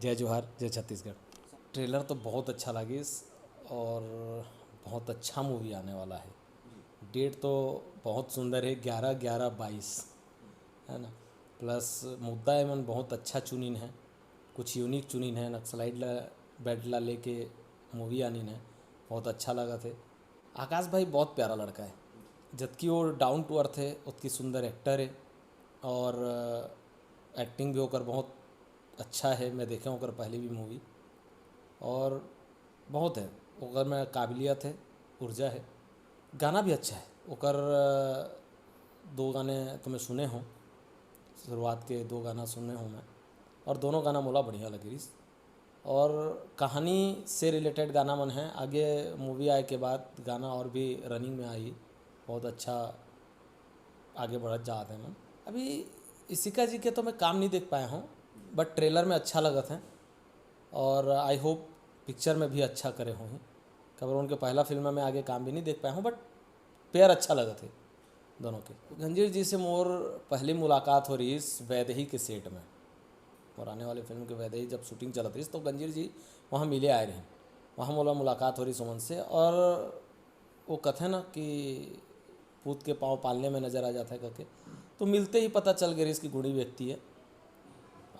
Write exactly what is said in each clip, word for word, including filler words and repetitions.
जय जोहार, जय छत्तीसगढ़। ट्रेलर तो बहुत अच्छा लागिस और बहुत अच्छा मूवी आने वाला है। डेट तो बहुत सुंदर है, ग्यारह ग्यारह बाईस, है ना। प्लस मुद्दा एमन बहुत अच्छा चुनिन है, कुछ यूनिक चुनिन है। नक्सलाइट ला, बैड ला लेके मूवी आनिन है, बहुत अच्छा लगा थे। आकाश भाई बहुत प्यारा लड़का है, जबकि वो डाउन टू अर्थ है, उतकी सुंदर एक्टर है और एक्टिंग भी ओकर बहुत अच्छा है। मैं देखे ओकर पहली भी मूवी और बहुत है ओकर में काबिलियत है, ऊर्जा है। गाना भी अच्छा है ओकर। दो गाने तो मैं सुने हूँ, शुरुआत के दो गाना सुने हूँ मैं, और दोनों गाना मोला बढ़िया लगे रिस। और कहानी से रिलेटेड गाना मन है। आगे मूवी आए के बाद गाना और भी रनिंग में आई, बहुत अच्छा आगे बढ़त जात है मन। अभी इशिका जी के तो मैं काम नहीं देख पाया हूँ, बट ट्रेलर में अच्छा लगत है और आई होप पिक्चर में भी अच्छा करे होही। काबर उनके पहला फिल्म में आगे काम भी नहीं देख पाया हूँ, बट पेयर अच्छा लगत है दोनों के। गंजीर जी से मोर पहली मुलाकात हो रही इस वैदेही के सेट में, और आने वाली फिल्म के वैदेही जब शूटिंग चलत रही तो गंजीर जी वहाँ मिले आए रहे, वहाँ मोला मुलाकात हो रही सुमन से। और वो कथे ना कि पूत के पाँव पालने में नज़र आ जाता है करके, तो मिलते ही पता चल गया कि गुणी व्यक्ति है।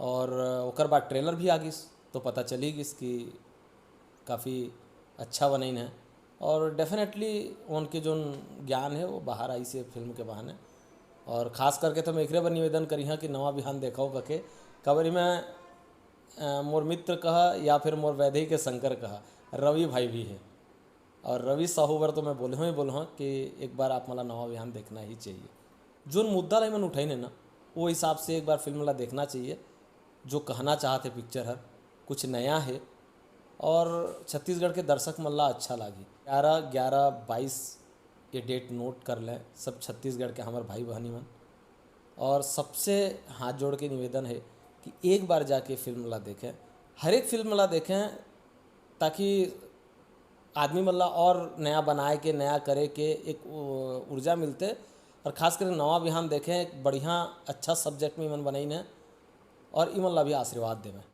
और ओकर बाद ट्रेलर भी आ गिस, तो पता चली गिस कि काफ़ी अच्छा बनइन है। और डेफिनेटली उनके जो ज्ञान है वो बाहर आई से फिल्म के बहाने। और खास करके तो मैं एकरे बर निवेदन करी हाँ कि नवा बिहान देखो कके, काबर मैं अ, मोर मित्र कहा या फिर मोर वैदेही के शंकर कहा, रवि भाई भी है। और रवि साहू बर तो मैं बोले हूँ ही बोले हूँ कि एक बार आप मला नवा बिहान देखना ही चाहिए। जोन मुद्दा ला मन उठाइन है ना, वो हिसाब से एक बार फिल्म ला देखना चाहिए। जो कहना चाहत है पिक्चर हर, कुछ नया है और छत्तीसगढ़ के दर्शक मन ला अच्छा लागी। ग्यारह ग्यारह बाईस ये डेट नोट कर लें सब छत्तीसगढ़ के हमारे भाई बहनी मन। और सबसे हाथ जोड़ के निवेदन है कि एक बार जाके फिल्म ला देखें, हर एक फिल्म ला देखें, ताकि आदमी मन ला और नया बनाए के, नया करे के एक ऊ-, ऊर्जा मिलते। और खास करके नवा बिहान देखें, एक बढ़िया अच्छा सब्जेक्ट में इमन बनाइन है और इमन ला भी आशीर्वाद देवे।